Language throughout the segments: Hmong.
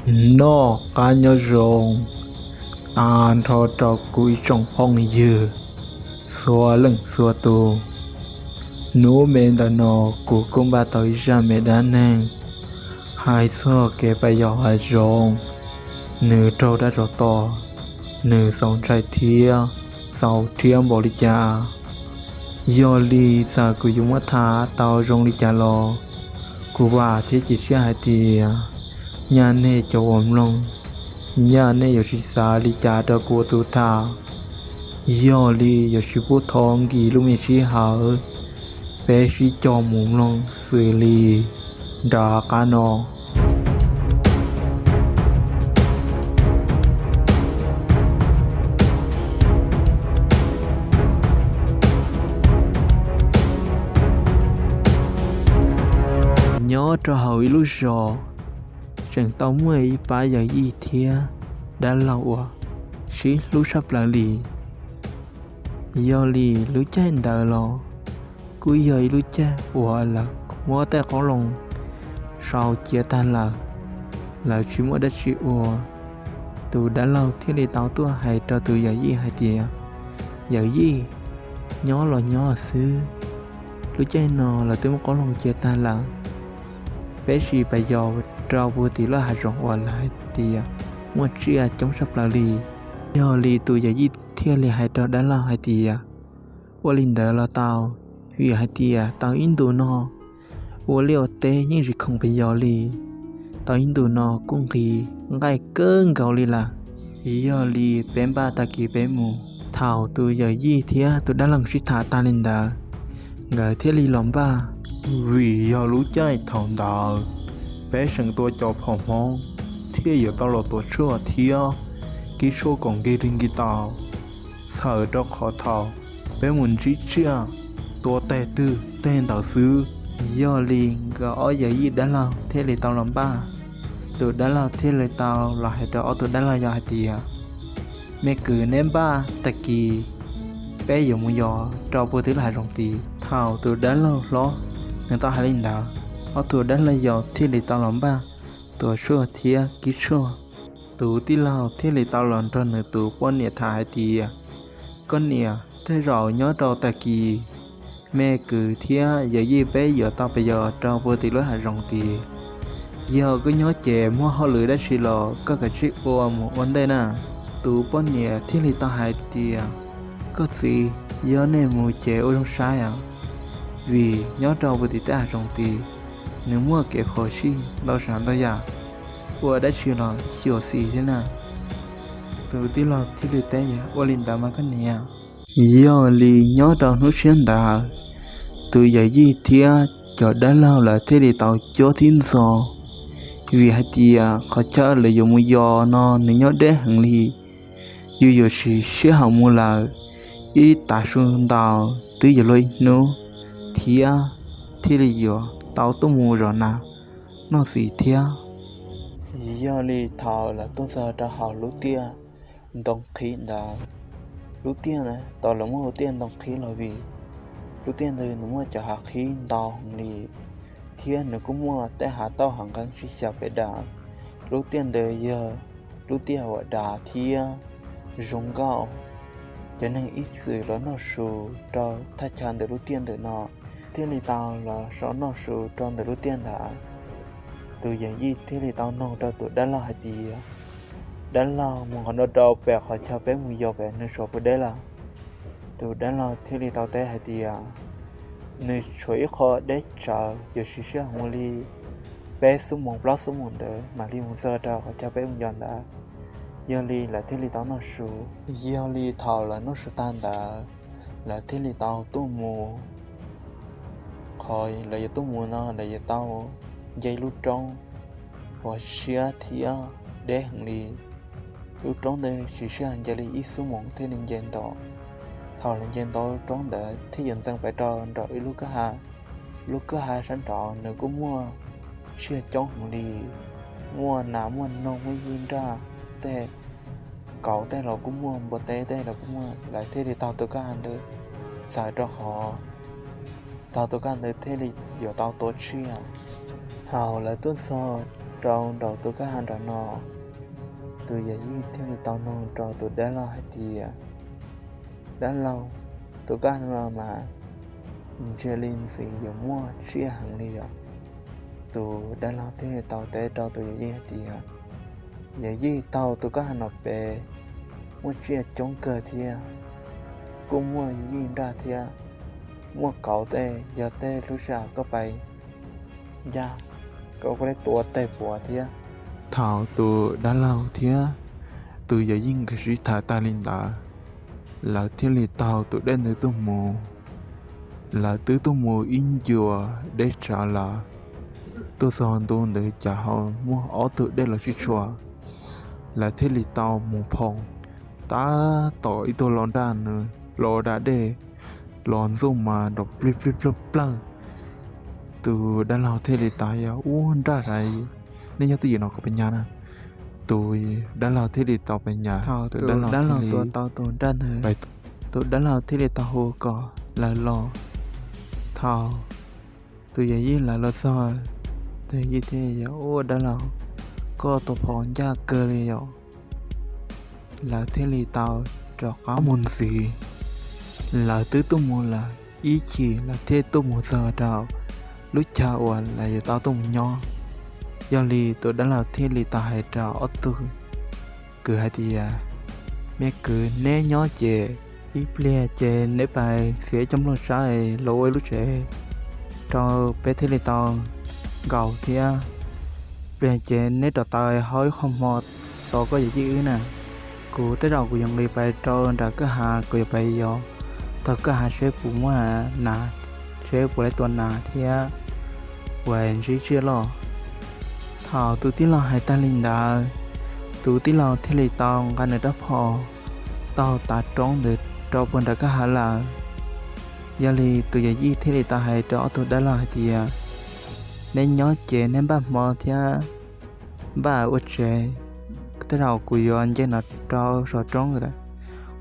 Noj qab nyob zoo, tag nrho rau kuv ib tsoom phooj ywg txhua leej txhua tus. Hnub me ntawm no kuv kuj npaj tau ib zaj me dab neeg hais txog kev pas yos hav zoov, nws raug dab tsov tom, nws txaus ntshai thiab txaus rhiab npaum li cas. Yog li txawm kuv yuav muab tham tau zoo li cas los kuv vam thiab cia siab hais tias nyaj nej cov uas mloog, nyaj nej yuav tsis xav li cas rau kuv tus tham. Yog li yuav tsis pub thov nkim lub me sij hawm, peb sib coj mus mloog xws li nram qab no. Nyob rau hauv ib lub zos, tseem tau muaj ib pab yawm yij thiab dab laug uas sib hlub tshaj plaws li. Yog li lub caij ntawd los kuj yog ib lub caij uas lawv muab tej qoob loo sau cia tag lawm, lawv tsis muaj dab tsi ua. Tus dab laug thiaj li tau tuaj hais rau tus yawm yij hais tias, Yawm yij, nyob los nyob xwb, lub caij no lawv twb muab qoob loo cia tag lawm, peb sim pas yos rau puag tim lub hav zoov uas lawv hais tias muaj tsiaj coob tshaj plaws li. Yog li tus yawm yij thiaj li hais rau dab laug hais tias, Ua li ntawd los tau, vim hais tias tau ib ntus no ua liaj ua teb yeej tsis khoom pas yos li, tau ib ntus no kuj nqhis nqaij kawg nkaus li lawm. Yog li peb npaj tag kis peb mus. Thaum tus yawm yij thiab tus dab laug sib tham tag li ntawd, nkawd thiaj li los npaj, vim yog lub caij thaum ntawd peb tseem tua cov phom Hmoob thiaj yuav tau los tuav tshuaj thiab kib tshuaj kom nkig li nkig tau, txhawm rau qhov thaum peb mus ntsib tsiaj tua teg twg teg ntawd xwb. Yog li nkawd ob yawm yij dab laug thiaj li tau los npaj. Tus dab laug thiaj li tau los hais rau ob tug dab laug yau hais tias, Me kwv, neb npaj tag kis peb yuav mus yos rau puag tim lub hav zoov tid. Thaum tus dab laug hlob nws tau hais li ntawd, ob tug dab laug yau thiaj li tau los npaj tuav tshuaj thiab kib tshuaj. Tus tij laug thiaj li tau los nrog nws tus poj niam tham hais tias, Koj niam, tej zaum nyob rau tag kis me kwv thiab yawm yij peb yuav tau pas yos rau puag tim lub hav zoov tid. Yog koj nyob ces muaj hauj lwm dab tsi los koj kav tsij ua mus ua ntej na. Tus poj niam thiaj li tau hais tias, Koj txiv, yog nej mus ces ua zoo saib os, vim nyob rau puag tim tej hav zoov tid nws muaj kev phom sij ntau tsav ntau yam, ua dab tsi los xyuam xim thiab na. Tus tij laug thiaj li teb, Ua li ntawd mas koj niam. Yog li nyob rau hnub tshiab ntawd, tus yawm yij thiab cov dab laug lawv thiaj li tau cuab thib ntxov, vim hais tias qhov chaw lawv yuav mus yos no nws nyob deb heev li, yus yuav siv sij hawm mus lawm ib tav su ntau twb yuav luag ib hnub thiab thiaj li yuav tau tuaj mus zov nas noj xis thiab. Yog li thaum lawv tuaj txog rau hauv lub tiaj ntoo qhib ntawd, lub tiaj ntawd tau lawv muab hu tiaj ntoo qhib los vim lub tiaj ntawd nws muaj cov hav qhib ntau heev li, thiab nws kuj muaj tej hav tauj hav nqeeb sib xyaw pes dav. Lub tiaj ntawd yog lub tiaj uas dav thiab zoo nkauj. Cov neeg ib txwm los noj su rau thaj chaw ntawm lub tiaj ntawm no thiaj li tau los so noj su rau ntawm lub tiaj ntawd. Tus yawm yij thiaj li tau noog rau tus dab laug hais tias, Dab laug, mus qhov no rau pem qhov chaw peb mus yos pem nws tshuav puas deb lawm? Tus dab laug thiaj li tau teb hais tias, Nws tshuav ib qho deb tsawv, yuav siv sij hawm mus li peb xuab moos plaub xuab moos ntawd mam li mus txog rau qhov chaw peb mus yos ntawd. Yog li lawv thiaj li tau noj su. Yog li thaum lawv noj su tag ntawd, lawv thiaj li tau tuaj mus. Qhov lawv yuav tuaj mus no lawv yuav tau nce lub roob uas siab thiab deb heev li. Lub roob ntawd siv sij hawm nce li ib xuab moos thiaj li nce ntau. Thaum lawv nce ntau lub roob ntawd thiaj yuav ntxeev pais rau nram ib lub kwj ha. Lub kwj ha sab nraud nws kuj muaj tsiaj coob heev li, muaj nas muaj noog muaj yij nraj, tej kauv tej los kuj muaj, npua teb tej los kuj muaj. Lawv thiaj li taug tus kwj ha ntawd txawm rau qhov taug tus kwj ha ntawd thiaj li yuav tau tua tsiaj. Thaum lawv tuaj txog rau nraum tus kwj ha nram no. Tus yawm yij thiaj li tau nug rau tus dab laug hais tias, dab laug, tus kwj ha no mas ntshe li ntxim yuav muaj tsiaj heev li os. Tus dab laug thiaj li tau teb rau tus yawm yij hais tias, yawm yij, tau tus kwj ha no pem muaj tsiaj coob kawg thiab, kuj muaj yij nraj thiab, muaj kauv tej, yog tej lub sij hawm koj pais ncaj, koj kuj le tua tej puas thiab. Thaum tus dab laug thiab tus yawm yij nkawd sib tham tag li ntawd, lawv thiaj li taug tus dej ntawd tuaj mus. Lawv twb tuaj mus ib ncua deb tsawv lawm, tuaj txog ntu ntawd cas ho muaj ob tug dej los sib tshuam. Lawv thiaj li tau mus pom tab tom ib tug lau nraj, nws los da dej los ntxuaj mas nrov plig plig plawg plawg. Tus dab laug thiaj li tau, yog ua nraj ntawd, nej nyob twj ywm no kuv pais nyas na. Tus dab laug thiaj li tau pais nyas. Thaum tus dab laug tua tau tus nraj ntawd, tus dab laug thiaj li tau hu kom lawv los. Thaum tus yawm yij lawv los txog, tus yawm yij thiaj, yog ua dab laug, koj tua phom ncaj kawg li yom. Lawv thiaj li tau rov qab mus ntxiv. Lawv twb tuaj mus lawm ib chim, lawv thiaj tuaj mus txog rau lub chaw uas lawv yuav tau tuaj mus nyob. Yog li tus dab laug thiaj li tau hais rau ob tug kwv hais tias, me kwv, neb nyob ces ib pliag ces neb pais txiav ib co nplooj tsawb los ua ib lub tsev rau peb thiaj li tau nkaum thiab. Pliag ces neb rov taw hau ib qho hmo tos koj yawm yij wb na. Kuv tej zaum kuv yuav nqis pais rau nram kwj ha, kuv yuav pais yos taug kwj ha seb puas muaj nas, seb puas le tua nas thiab uas ntsib tsiaj loj. Thaum tus tij laug hais tag li ntawd, tus tij laug thiaj li tau nqa nws rab phom taug tav roob ntawd rau puag nram kwj ha lawm. Yog li tus yawm yij thiaj li tau hais rau ob tug dab laug hais tias, neb nyob ces neb npaj hmo thiab npaj ua tsev, tej zaum kuv yuav nce no rau saum roob lawm,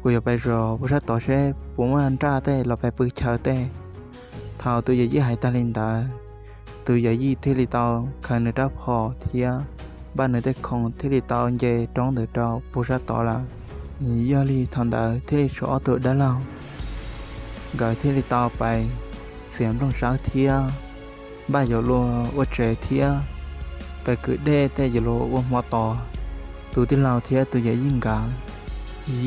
kuv yuav pais zov puag sab tod seb puas muaj nraj tej los pais pw chaw tej. Thaum tus yawm yij hais tag li ntawd, tus yawm yij thiaj li tau khaws nws rab phom thiab npaj nws tej khoom thiaj li tau nce roob ntawd rau puag sab tod lawm. Yog li thaum ntawd thiaj li tshuav ob tug dab laug, nkawd thiaj li tau pais txiav nplooj tsawb thiab npaj yuav luag ua tsev thiab pais kwv dej tej yuav luag ua hmo tos tus tij laug thiab tus yawm yij nkawd.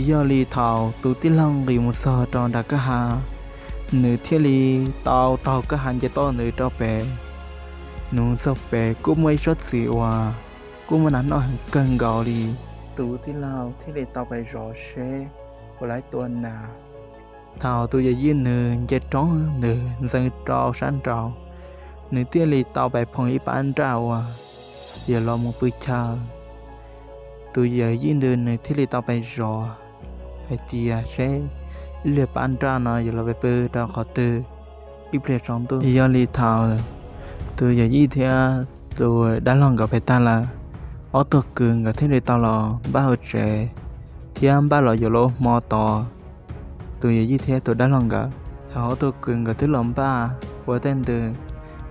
Yog li thaum tus tij laug nqis mus txog rau nram kwj ha, nws thiaj li tau taug kwj ha nce toj ntawd rau pem. Nws mus txog pem kuj muaj ib tsob txiv uas kuj muaj nas noj heev kawg nkaus li. Tus tij laug thiaj li tau pais zov seb puas le tua nas. Thaum tus yawm yij nws nce roob nws ntxeev rau sab nraud, nws thiaj li tau pais phoom ib pab nraj uas yuav los mus pw chaw. Tus yawm yij ntawd nws thiaj li tau pais zov hais tias seb ib pliag pab nraj no yuav los pais pw rau qhov twg ib pliag tsaus ntuj. Yog li thaum tus yawm yij thiab tus dab laug nkawd pais tag lawm, ob tug kwv nkawd thiaj li tau los npaj hauv tsev thiab npaj los yuav luag ua hmo tos tus yawm yij thiab tus dab laug nkawd. Thaum ob tug kwv nkawd twb los npaj ua tej ntawd,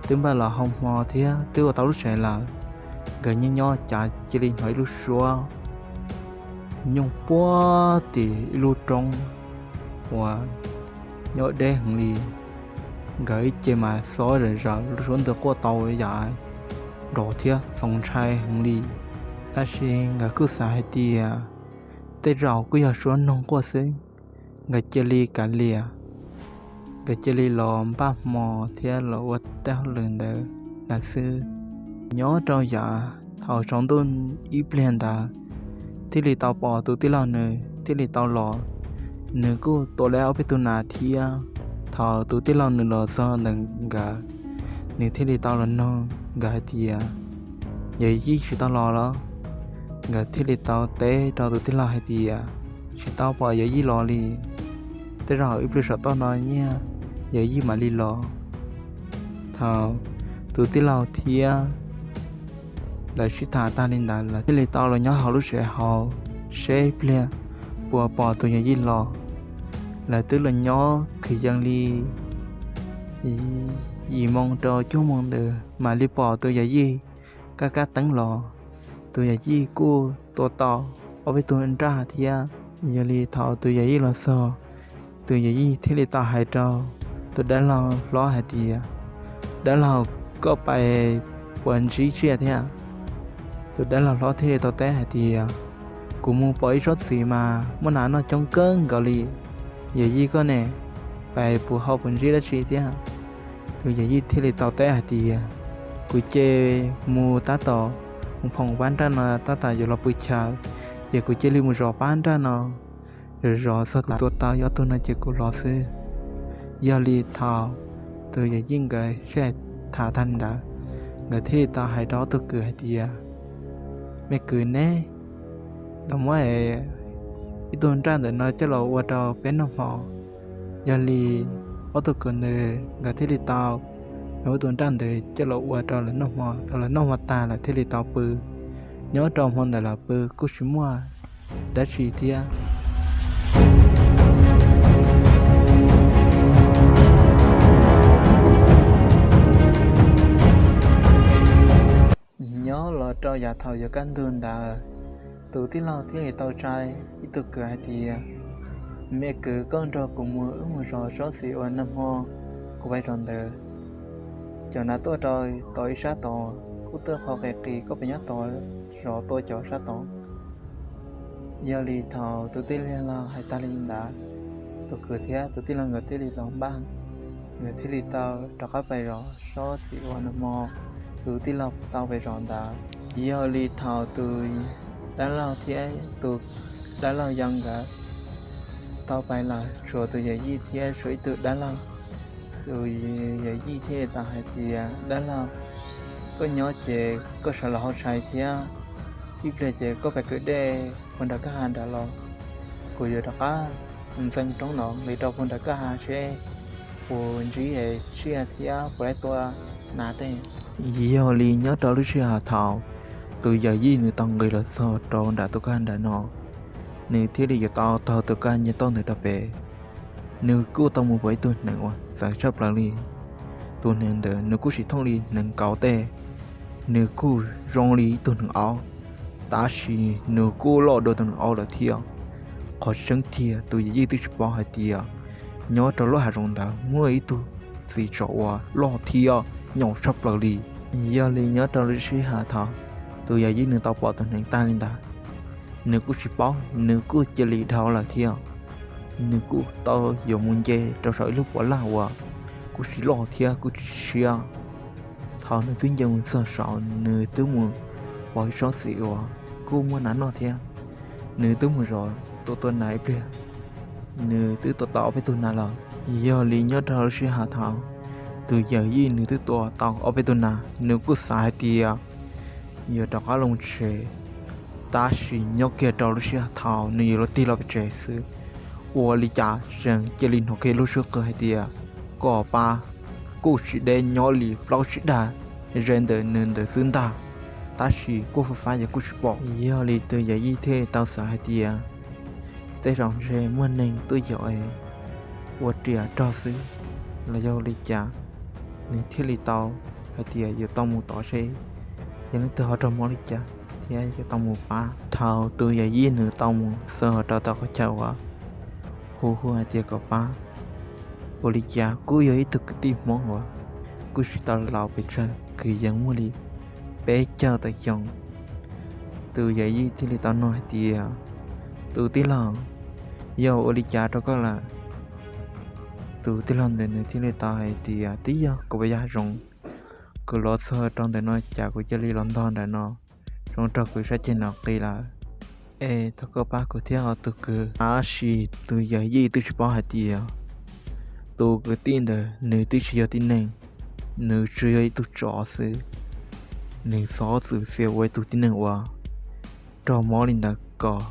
twb npaj los hau hmo thiab twb ua tau lub tsev lawm, nkawd nyob nyob cas cia li hnov ib lub suab nyooj puag tim ib lub roob uas nyob deb heev li. Nkawd ib ce mas xob zom zaws, lub suab ntawd quaj tau yam nrov thiab txaus ntshai heev li. Tab sis nkawd kuj xav hais tias tej zaum kuj yog suab noog quaj xwb. Nkawd cia li kav liam, nkawd cia li los npaj hmo thiab los ua tej hauj lwm ntawd lawm xwb. Nyob rau yav thaum tsaus ntuj ib pliag ntawd, thiaj li tau pom tus tij laug nws thiaj li tau los. Nws kuj tua tau ob peb tug nas thiab. Thaum tus tij laug nws los txog ntawm nkawd, nws thiaj li tau los nug nkawd hais tias, yawm yij tsis tau los los? Nkawd thiaj li tau teb rau tus tij laug hais tias, tsis tau pom yawm yij los li, tej zaum ib pliag saum toj no nyiaj yawm yij mam li los. Thaum tus tij laug thiab lawv sib tham tag li ntawd, lawv thiaj li tau los nyob hauv lub tsev hauv seb pliag puas pom tus yawm yij los. Lawv twb los nyob kwv yees li yim moo rau cuaj moo ntawd mam li pom tus yawm yij kab kab teeb los, tus yawm yij kuj tua tau ob peb tug nraj thiab. Yog li thaum tus yawm yij los txog, tus yawm yij thiaj li tau hais rau tus dab laug hlob hais tias, Dab laug, koj pais puas ntsib tsiaj thiab? Tus dab laug hlob thiaj li tau teb hais tias, Kuv mus pom ib tsob txiv mas muaj nas noj coob kawg nkaus li. Yawm yij koj ne, pais puas hau puas ntsib dab tsi thiab? Tus yawm yij thiaj li tau teb hais tias, Kuv ces mus tab tom mus phoom pab nraj no tab tom yuav los pw chaw, ces kuv cia li mus zov pab nraj no, zov zov txog kuv tua tau ob tug no ces kuv los xwb. Yog li thaum tus yawm yij nkawd sib tham tag li ntawd, nkawd thiaj li tau hais rau ob tug kwv hais tias, Me kwv ne, los muab ib tug nraj ntawm no coj los ua rau peb noj hmo. Yog li ob tug kwv ntawd nkawd thiaj li tau muab tus nraj ntawd coj los ua rau lawv noj hmo. Thaum lawv noj hmo tag lawv thiaj li tau pw. Nyob rau hmo ntawd lawv pw kuj tsis muaj dab tsi thiab. Nyob los rau yav thaum yuav kaj ntug ntawd, tus tij laug thiaj li tau tsa ib tug kwv hais tias, Me kwv, koj nrog kuv mus wb mus zov tsob txiv uas nag hmo kuv pais zov ntawd. Cov nas tuaj rau tod ib sab tod, kuj tuaj qhov qis qis, koj pem nyob tod zov tua cov sab tod. Yog li thaum tus tij laug hais tag li ntawd, tus kwv thiab tus tij laug nkawd thiaj li los npaj, nkawd thiaj li tau rov qab pais zov tsob txiv uas nag hmo tus tij laug tau pais zov ntawd. Yog li thaum tus dab laug thiab tus dab laug yau nkawd tau pais lawm, tshuav tus yawm yij thiab tshuav ib tug dab laug. Tus yawm yij thiaj li tau hais tias, Dab laug, koj nyob ces koj sawv los hauv tshais thiab, ib pliag ces koj pais kwv dej puag nram kwj ha nrad los. Kuv yuav rov qab ntxeev roob no nqis rau puag nram kwj ha seb puas ntsib tsiaj thiab puas tau tua nas tej. Yog li nyob rau lub sij hawm thaum tus yawm yij nws tau nqis los txog rau nram tus kwj ha nram no, nws thiaj li yuav tau taug tus kwj ha nce toj ntawd rau pem. Nws kuj tau mus pom ib tug hneev uas txawv tshaj plaws li. Tus hneev ntawd nws kuj tsis thooj li hneev kauv tej, nws kuj zoo li ib tug hneev aub, tab sis nws kuj loj dua tus hneev aub lawm thiab. Qhov tseeb tiag tus yawm yij twb tsis paub hais tias nyob rau lub hav zoov ntawd muaj ib tug txiv tsov uas loj thiab nyaum tshaj plaws li. Yog li nyob rau lub sij hawm thaum tus yawm yij nws tau pom tus hneev tag li ntawd, nws kuj tsis paub, nws kuj cia li dhau lawm thiab. Nws kuj tau yuav mus nce rau saum ib lub puav laj uas kuj tsis loj thiab kuj tsis siab. Thaum nws twb nce mus txog saud, nws twb mus pom ib tsob txiv uas kuj muaj nas noj thiab. Nws twb mus zov tua tua nas ib pliag, nws twb tua tau ob peb tug nas lawm. Yog li nyob rau lub sij hawm thaum tus yawm yij nws twb tua tau ob peb tug nas, nws kuj xav hais tias yuav rov qab los tsev. Tab sis nyob kiag rau lub sij hawm thaum nws yuav luag tig los pem tsev xwb, ua li cas tseem cia li hnov kiag lub suab qw hais tias, Kom pab! Kuj tsis deb, nyob li plaub tsib dag ze ntawm nws ntawd xwb ntag, tab sis kuj fab fab yog kuj tsis pom. Yog li tus yawm yij thiaj li tau xav hais tias tej zaum ntshe muaj neeg tuaj yaum ua riam rog xwb los yog li cas. Nws thiaj li tau hais tias yuav tau mus tod seb yog leej twg ho raug mob li cas thiab yuav tau mus pab. Thaum tus yawm yij nws tau mus txog rau tom qhov chaw uas hu hu hais tias kom pab, ua li cas kuj yog ib tug kwv tij Hmoob uas kuj tsis tau laus pes tsawg, kwv yees muaj li peb caug tawm xyoo. Tus yawm yij thiaj li tau nug hais tias, Tus tij laug, yog ua li cas rau koj lawm? Tus tij laug ntawd nws thiaj li tau hais tias, Twb yog kuv pais yos hav zoov, kuv los txog rau ntawm no cas kuv cia li los ntog ntawm no, zoo raug kuv sab ceg no qi lawm. Es thov koj pab kuv thiab os tus kwv. Tab sis tus yawm yij twb tsis paub hais tias tus kwv tij ntawd nws twb tsis yog tib neeg, nws tsuas yog ib tug tsov xwb. Nws txhob txwm txia ua ib tug tib neeg uas raug mob li ntawd kom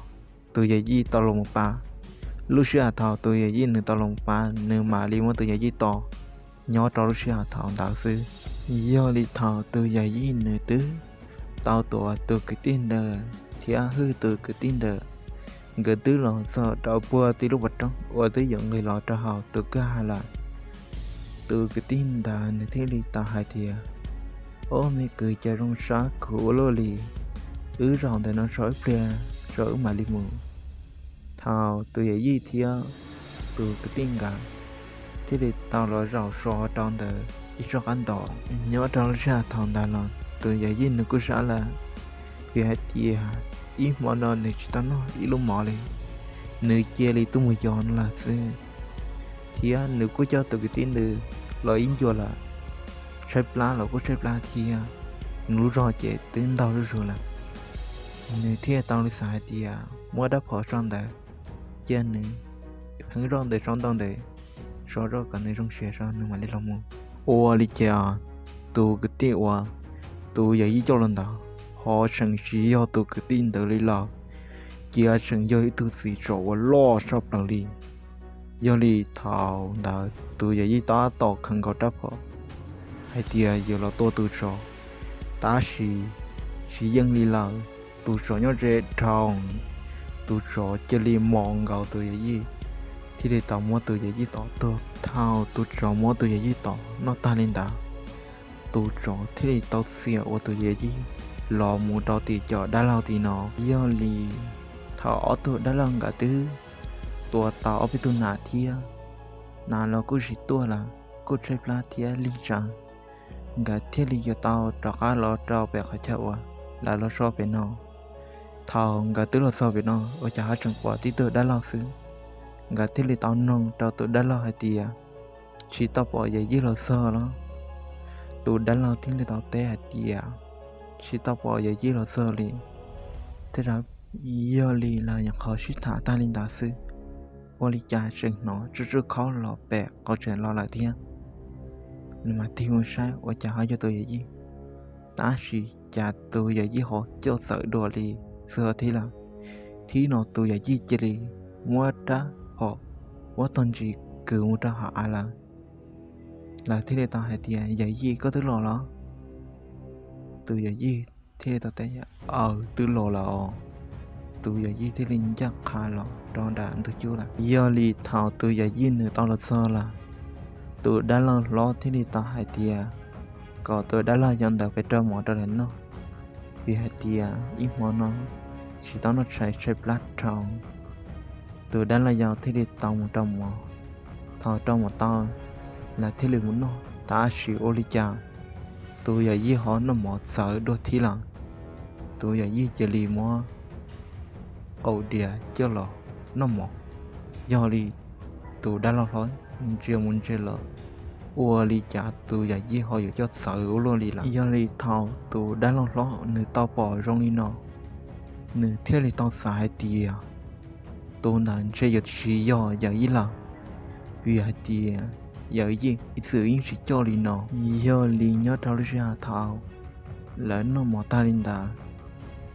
tus yawm yij tau los mus pab. Lub sij hawm thaum tus yawm yij nws tau los mus pab, nws mam li muab tus yawm yij tom nyob rau lub sij hawm thaum ntawd xwb. Yog li thaum tus yawm yij nws twb tau tuav tus kwv tij ntawd thiab hwj tus kwv tij ntawd, nkawd twb los txog rau puag tim lub pas roob uas twb yuav nqis los rau hauv tus kwj ha lawm. Tus kwv tij ntawd nws thiaj li tau hais tias, Ob me kwv, cas zoo sab khuv ua luaj li, wb zaum ntawm no so ib pliag, so wb mam li mus. Thaum tus yawm yij thiab tus kwv tij nkawd thiaj li tau los zaum so rau ntawm ib tsob qab ntos. Nyob rau lub sij hawm thaum ntawd los tus yawm yij nws kuj sab lawm, vim hais tias ib hmo no nws tsis tau noj ib lub mov li, nws cia li tuaj mus yos no lawm xwb. Thiab nws kuj coj tus kwv tij ntawd los ib ncua lawm, tshaib plab los kuj tshaib plab thiab, nws lub zog ces twb ntaug zuj zus lawm. Nws thiaj tau li xav hais tias muab rab phom so ntawd, cia nws pheeb zoj ntawm tsob ntoo ntawd, so zoj kom nws zoo siab so nws mam li los mus. Ua li cas tus kwv tij uas tus yawm yij coj los ntawd ho tseem tsis yog tus kwv tij ntawd li lawm, cia tseem yog ib tug txiv tsov uas loj tshaj plaws li. Yog li thaum ntawd tus yawm yij tab tom khaws nkaus rab phom hais tias yuav los tua tus tsov, tab sis tsis yeej li lawm, tus tsov nyob ze dhau, tus tsov cia li mos nkaus tus yawm yij, thiaj li tau muab tus yawm yij tom tuag. Thaum tus tsov muab tus yawm yij tom noj tag li ntawd, tus tsov thiaj li tau txia ua tus yawm yij los mus rau tim cov dab laug tim no. Yog li thaum ob tug dab laug nkawd twb tua tau ob peb tug nas thiab, nas los kuj tsis tuaj lawm, kuj tshaib plab thiab lig tsav, nkawd thiaj li yuav tau rov qab los rau pem qhov chaw uas lawv los so pem no. Thaum nkawd twb los txog pem no ua cas ho tseem pom tib tug dab laug xwb. Nkawd thiaj li tau noog rau tus dab laug hais tias, tsis tau pom yawm yij los txog los? Tus dab laug thiaj li tau teb hais tias, tsis tau pom yawm yij los txog li. Thiab yog li lawv nyuam qhuav sib tham tag li ntawd xwb, ua li cas tseem hnov tsuj tsuj khaub los pem qhov tseem los lawm thiab. Nws mam tig mus saib ua cas ho yog tus yawm yij, tab sis cas tus yawm yij ho coj txawv dua li xwb thiab lawm. Thib no tus yawm yij cia li muab rab phom muab tog ntsis kwv mus rau hauv av lawm. Lawv thiaj li tau hais tias, yawm yij, koj twb los los? Tus yawm yij thiaj li tau teb, aws, twb los lawm os. Tus yawm yij thiaj li ncaj qha los rau nram ntug cub lawm. Yog li thaum tus yawm yij nws tau los txog lawm, tus dab laug hlob thiaj li tau hais tias kom tus dab laug yau ntawd pem rau mov rau lawv noj, vim hais tias ib hmo no tsis tau noj tshais, tshaib plab dhau. Tus dab laug yau thiaj li tau mus rau mov. Thaum rau mov tau, lawv thiaj li mus noj, tab sis ua li cas tus yawm yij ho noj mov txawv dua thiab lawm. Tus yawm yij cia li muab qaum diav coj los noj mov. Yog li tus dab laug hlob ntsia mus ntsia los, ua li cas tus yawm yij ho yuav coj txawv ua luaj li lawm. Yog li thaum tus dab laug hlob nws tau pom zoo li no, nws thiaj li tau xav hais tias tus ntawd ntshe yuav tsis yog yawm yij lawm, vim hais tias yawm yij ib txwm yeej tsis coj li no. Yog li nyob rau lub sij hawm thaum lawv noj mov tag li ntawd,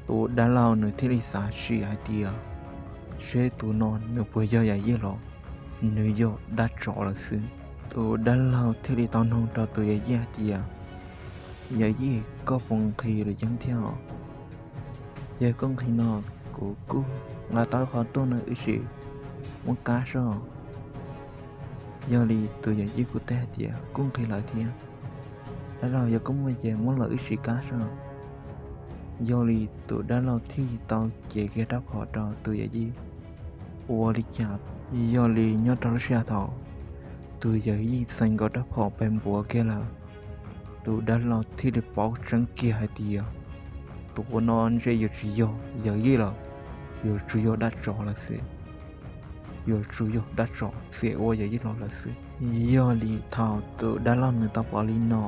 tus dab laug nws thiaj li xav sim hais tias, seb tus no nws puas yog yawm yij los nws yog dab tsov lawm xwb. Tus dab laug thiaj li tau nug rau tus yawm yij hais tias, yawm yij, koj puas nqhis lus ceeb thiab os? Yog koj nqhis no, kuv kuj nqa tau qhov tuaj no wb sim muab kab soj. Yog li tus yawm yij kuj teb hais tias, kuj nqhis lawm thiab. Dab laug, yog koj muaj ces muab los wb sim kab soj. Yog li tus dab laug thiaj li tau cev kiag rab phom rau tus yawm yij. Ua li cas, yog li nyob rau lub sij hawm thaum tus yawm yij txais nkaus rab phom pes npuav kiag lawm, tus dab laug thiaj li paub tseeb kiag hais tias, tus no ntshe yuav tsis yog yawm yij lawm, yuav tsum yog dab tsov lawm xwb. Yuav tsum yog dab tsov txia ua yawm yij los lawm xwb. Yog li thaum tus dab laug nws tau pom li no,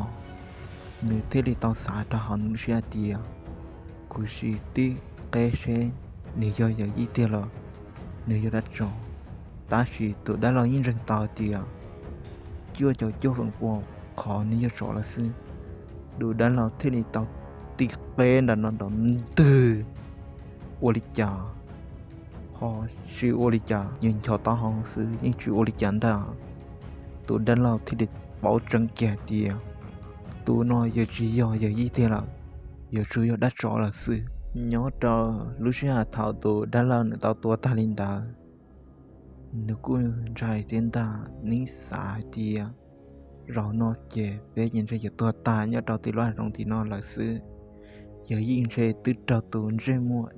nws thiaj li tau xav rau hauv nws lub siab hais tias, kuv sim tib qeb seb nws yog yawm yij tiag los nws yog dab tsov. Tab sis tus dab laug yeej ntseeg tau hais tias cuaj caum cuaj feem pua qhov nws yog tsov lawm xwb. Tus dab laug thiaj li tau tib qeb nram no nrov ntwg. Ua li cas ho tsis ua li cas, nyias ncho taub hau xwb yeej tsis ua li cas ntag. Tus dab laug thiaj li paub tseeb kiag hais tias, tus no yuav tsis yog yawm yij tiag lawm, yuav tsum yog dab tsov lawm xwb. Nyob rau lub sij hawm thaum tus dab laug nws tau tua tag li ntawd, nws kuj ntshai thiab ntag, nws xav hais tias, Zaum no ces peb ces ntshe yuav tuag tag nyob rau tim lub hav zoov tim no lawm xwb. Yawm yij ntshe twb raug tus ntsej muag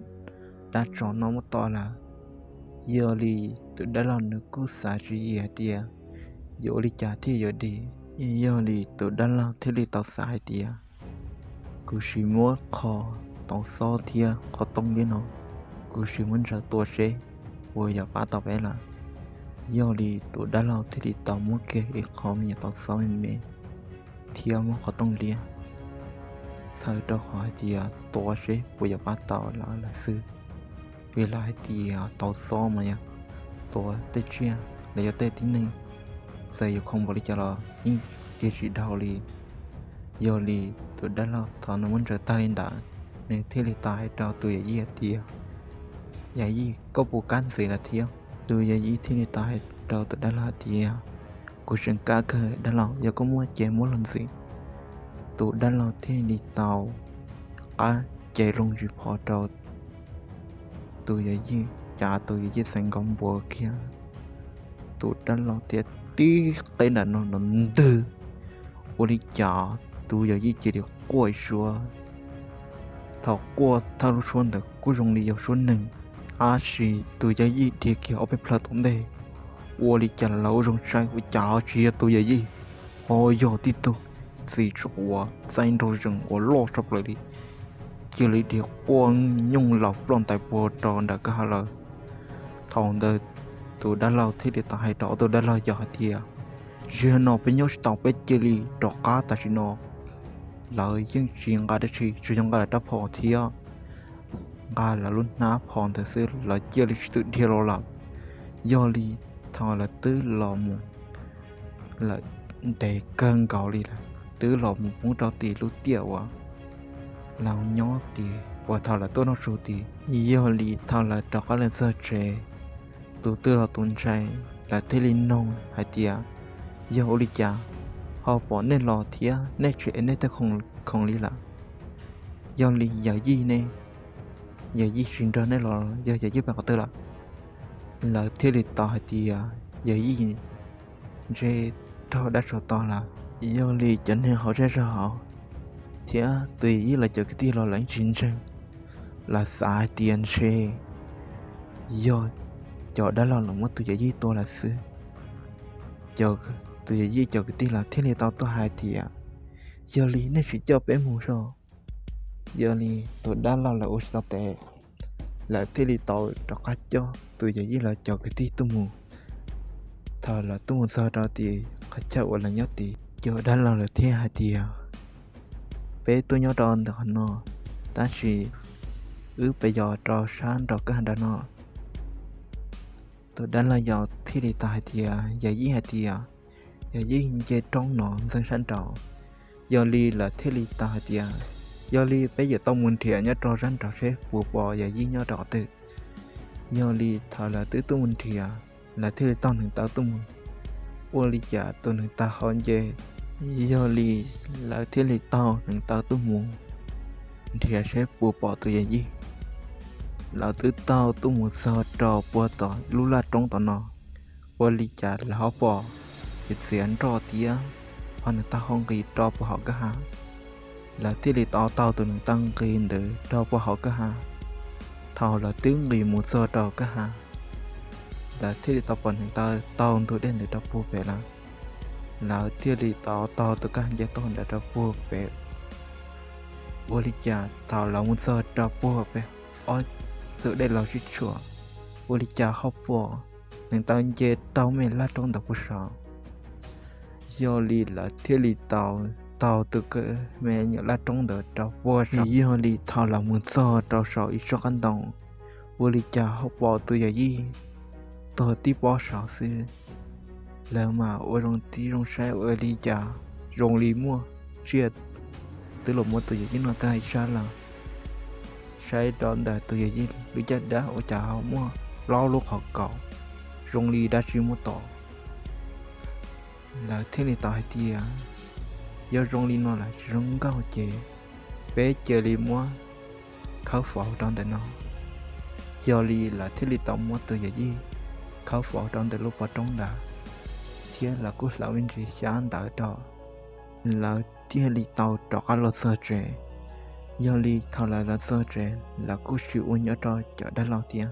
dab tsov no muab tom lawm. Yog li tus dab laug nws kuj xav tswv yim hais tias yuav ua li cas thiaj yuav dim. Yog li tus dab laug thiaj li tau xav hais tias, kuv sim muab qhov tauv xob thiab qhov tooj liab no, kuv sim muab ntsaws tua seb puas yuav pab tau peb lawm. Yog li tus dab laug thiaj li tau muab kiag ib qho me nyuam tauv xob me me thiab muab qhov tooj liab txhawm rau qhov hais tias tua seb puas yuav pab tau lawv lawm xwb. Vim lawv hais tias tauv xob mas yog tua tej tsiaj los yog tej tib neeg, txawm yuav khoom npaum li cas los yeej tua tsis dhau li. Yog li tus dab laug thaum nws muab ntsaws tag li ntawd, nws thiaj li tau hais rau tus yawm yij hais tias, yawm yij, koj puas kab ntxiv lawm thiab? Tus yawm yij thiaj li tau hais rau tus dab laug hais tias, kuv tseem kab kawg dab laug, yog koj muaj ces muab los ntxiv. Tus dab laug thiaj li tau qab ces loo tsis phov rau tus yawm yij, cav tus yawm yij txhais nkaus npuav kiag tus dab laug thiab tib qeb nram no los ntwg. Ua li cas tus yawm yij cia li quaj ib suab. Thaum quaj thawj lub suab ntawd kuj zoo li yog suab neeg, tab sis tus yawm yij dhia kiag ob peb plhaw tom ntej. Ua li cas lawv ua zoo saib ua cas tsis yog tus yawm yij, ho yog tib tug txiv tsov uas txaij nraug zees uas loj tshaj plaws li, cia li dhia quaj nyooj laus ploj ntais puag rau nram kwj ha lawm. Thaum ntawd tus dab laug thiaj li tau hais rau ob tug dab laug yau hais tias, zaum no peb nyob tsis tau, peb cia li rov qab tam sim no. Lawv yeej tsis nqa dab tsi, tsuas yog nqa lawv rab phom thiab nqa lawv lub hnab phom ntawd xwb, lawv cia li tsis txawj dhia los lawm. Yog li thaum lawv twb los mus, lawv ntev kawg nkaus li lawm, twb los mus poob rau tim lub tiaj uas lawv nyob tid uas thaum lawv tuaj noj su tid. Yog li thaum lawv rov qab los txog tsev, tus twg los tus ntshai, lawv thiaj li noog hais tias, yog ua li cas ho pom nej los thiab nej tsis ev nej tej khoom li lawm? Yog li yawm yij ne? Yawm yij tsis nrog nej los, yog yawm yij pem qhov twg lawm? Lawv thiaj li tau hais tias yawm yij ntshe raug dab tsov tom lawm. Yog li cov neeg hauv zej zog hauv thiab tus yawm yij lawv cov kwv tij los lawv yeej tsis ntseeg, lawv xav hais tias ntshe yog cov dab laug los muab tus yawm yij tua lawm xwb. Tus yawm yij cov kwv tij lawv thiaj li tau tuaj hais tias, yog li nej tsis coj peb mus zog. Yog li tus dab laug lawv ua tsis tau tes, lawv thiaj li tau rov qab coj tus yawm yij lawv cov kwv tij tuaj mus. Thaum lawv tuaj mus txog rau tim qhov chaw uas lawv nyob tid, cov dab laug lawv thiaj hais tias, peb tuaj nyob rau ntawm qhov no, tab sis wb pes yos rau sab nraum kwj ha nram no. Tus dab laug yau thiaj li tau hais tias, yawm yij hais tias, yawm yij nce roob no ntxeev sab nraud. Yog li lawv thiaj li tau hais tias, yog li peb yuav tau mus nrhiav nyob rau sab nraud seb puas pom yawm yij nyob rau qhov twg. Yog li thaum lawv twb tuaj mus nrhiav, lawv thiaj li taug neev taw tuaj mus. Ua li cas tus neev taw ho nce. Yog li lawv thiaj li taug neev taw tuaj mus nrhiav seb puas pom tus yawm yij. Lawv twb taug tuaj mus txog rau puag tom lub laj roob tom no, ua li cas lawv ho pom tus txiav nroj tiab, ho neev taw ho nqis rau puag hauv kwj ha. Lawv thiaj li tau taug tus neev taw nqis ntawd rau puag hauv kwj ha. Thaum lawv twb nqis mus txog rau kwj ha, lawv thiaj li tau pom neev taw taug ntug dej ntawd rau puag pem lawm. Lawv thiaj li tau taug tus kwj ha nce tuaj ntawd rau puag pem. Ua li cas thaum lawv mus txog rau puag pem ob tug dej los sib tshuam, ua li cas ho pom neev taw nce taug me laj roob ntawd puag saud. Yog li lawv thiaj li tau taug tus kwj ha me nyuam laj roob ntawd rau puag saud. Yog li thaum lawv mus txog rau saum ib tsob qab ntoo, ua li cas ho pom tus yawm yij tuag tib pob saud xwb. Lawv mas ua zoo tib zoo saib ua li cas zoo li muaj tsiaj twb los muab tus yawm yij no tag ib sab lawm. Saib rau ntawm tus yawm yij lub caj dab ua cas ho muaj plaub lub qhov kaus zoo li dab tsi muab tom. Lawv thiaj li tau hais tias, yog zoo li no lawm tsis zoo nkauj ces peb cia li muab khawb faus rau ntawm no. Yog li lawv thiaj li tau muab tus yawm yij khawb faus rau ntawm lub pov roob ntawd. thiab lawv kuj hlawv me ntsis xyab ntawv rau, lawv thiaj li tau rov qab los txog tsev. Yog li thaum lawv los txog tsev, lawv kuj tsis ua nyob rau cov dab laug thiab,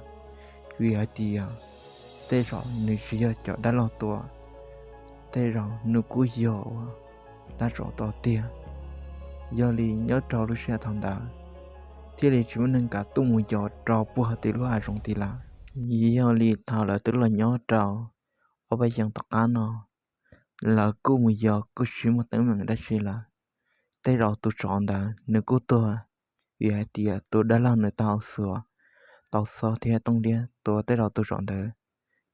vim hais tias tej zaum nws tsis yog cov dab laug tua, tej zaum nws kuj yog ua dab tsov tom tiag. Yog li nyob rau lub sij hawm thaum ntawd, thiaj li tsis muaj neeg kam tuaj mus yos rau puag tim lub hav zoov tid lawm. Yog li thaum lawv twb los nyob rau ob peb xyoos tom qab no, lawv kuj mus yos kuj tsis muaj teeb meem dab tsi lawm. Tej zaum tus tsov ntawd nws kuj tuag, vim hais tias tus dab laug nws tau xuas tau xob thiab tooj liab tua tej zaum tus tsov ntawd,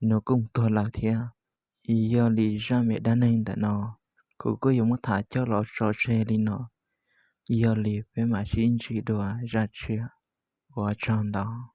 nws kuj mus tuag lawm thiab. Yog li zaj me dab neeg ntawm no, kuv kuj yuav muab tham coj los tso tseg li no. Yog li peb mam sib ntsib dua zaj tshiab, ua tsaug ntau.